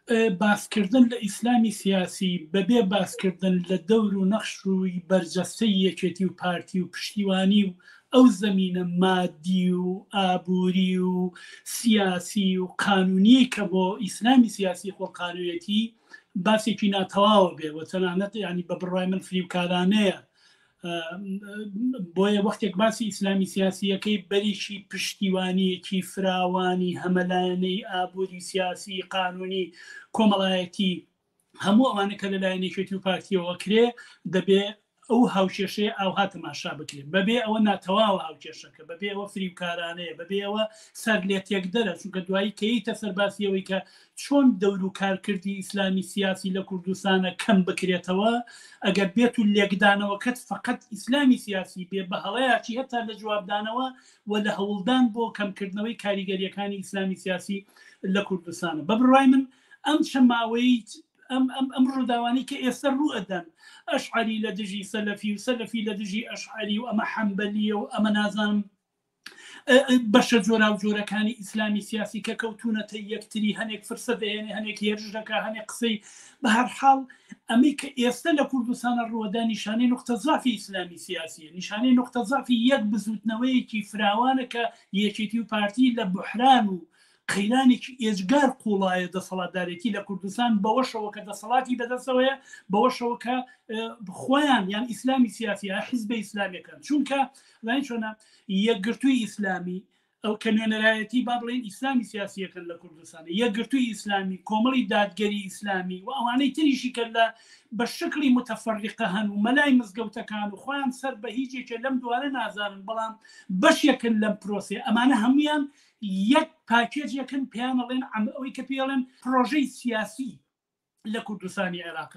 باسکردن لە ئیسلامی سیاسی بەبێ باسکردن لە دەور و نەخش و بەرجەستەی یەکێتی و پارتی و پشتیوانی و ئەو زەمینە مادی و ئابووری و سیاسی و قانونیەی کە بۆ ئیسلامی سیاسی خۆڵقانویەتی باسێکی ناتەواوە بێ و تەنانەت ینی بە بڕای من فریوکارانەیە. بۆیە وەختێک باسی ئیسلامی سیاسیەکەی بەریشی پشتیوانیەکی فراوانی هەمەلایەنەی ئابووری سیاسی قانونی کۆمەڵایەتی هەموو ئەوانە کە لەلایەن یەکێتی و پارتیەوە کرێ دەبێ ئەو هاوکێشەیە ئاوها تەماشا بکرێت بەبێ ئەوە ناتەواوە هاوکێشەکە بەبێ ئەوە فریوکارانەیە بەبێ ئەوە سەر لێ تێکدەرە چونکە دوایی کەیتە سەرباسیەوەی کە چۆن دەور و کارکردی ئیسلامی سیاسی لە کوردستانە کەم بکرێتەوە ئەگەر بێت و لێکدانەوەکەت فقط ئیسلامی سیاسی بێ بە هەڵەیەکی هەتا لە جوابدانەوە و لە هەوڵدان بۆ کەمکردنەوەی کاریگەریەکانی ئیسلامی سیاسی لە کوردستانە بە بڕای من ئەم چەند ماوەی ئەم ئەم ئەم ڕووداوانەی کە ئێستا ڕوو ئەدەن ئەشعەری لە دژی سەلەفی و سەلەفی لە دژی ئەشعەری و ئەمە حەنبەلیە و ئەمە نازانم بەشە جۆراوجۆرەکانی ئیسلامی سیاسی کە کەوتونەتە یەکتری هەنێک فرسە دەهێنێ هەنێک هێرش دەکا هەنێک قسەی بە هەر حاڵ ئەمەی کە ئێستا لە کوردستانە ڕووەدا نیشانەی نقطە زافی ئیسلامی سیاسیە نیشانەی نقطە زافی یەک بزوتنەوەیەکی فراوانە کە یەکێتی و پارتی لە بحران و قەیرانێکی ئێجگار قوڵایە دەسەڵاتدارێتی لە کوردستان بەوەشەوە کە دەسەڵاتی بەدەستەوەیە بەوەشەوە کە خۆیان یان ئیسلامی سیاسی حیزبە ئیسلامیەکان چونکە زانی چۆنە یەکگرتووی ئیسلامی ئەو کە نوێنەرایەتی با بڵێن ئیسلامی سیاسیەکەن لە کوردستان یەکگرتووی ئیسلامی کۆمەڵی دادگەری ئیسلامی و ئەوانەی تریشی کە لە بە شکلی متفەرقە هەن و مەلای مزگەوتەکان و خۆیان سەر بە هیچ یەکێ لەم دوانە نازانن بەڵام بەشێکن لەم پرۆسەیە ئەمانە هەمویان یەک پاکێجێکن پێیان ئەڵێن ئەوەی کە پێڵێن پرۆژەی سیاسی لە کوردستانی عێراق.